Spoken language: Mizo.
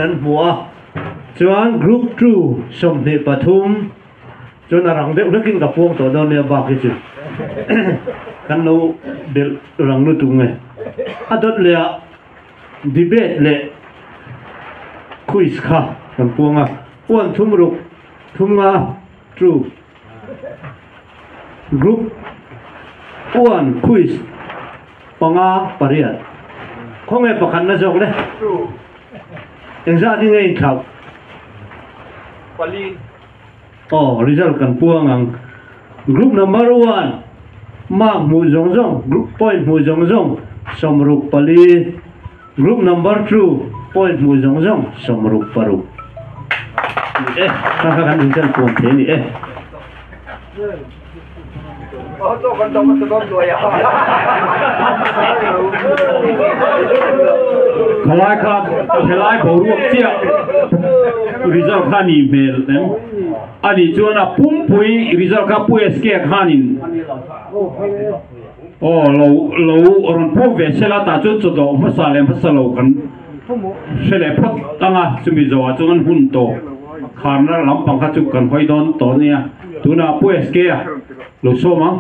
An hmu a, chuan group two 23 chuan a rang deuh hlekin ka puang tawh dawn nia bak hi chu kan lo belh rang lutuk nge. A dawt leh ah debate leh quiz kha kan puang a, one thum ruk thum nga two group one quiz panga pariat khawnge pakhatna zawk le. Engzat hi nge inthlauh? Pali. Aw, result kan puang ang. Group number one, mark hmuh zawng zawng, group point hmuh zawng zawng 64. Group number two, point hmuh zawng zawng 66. Ni e, kha kha kan result puan thei a ni e. Khalai kha helai boruak chiah result kha ni hmel em ani chuan a pumpui result kha Pu SK khanin aw lo lo rawn pawh ve sela tah chuan chawdawh hmasa leh hmasa lo kan hre leh phawt anga chumi zawhah chuan hun tawh kharna lampang kha chu kan hawi dawn tawh ania. Tunah Pu SK a lo sawm ang.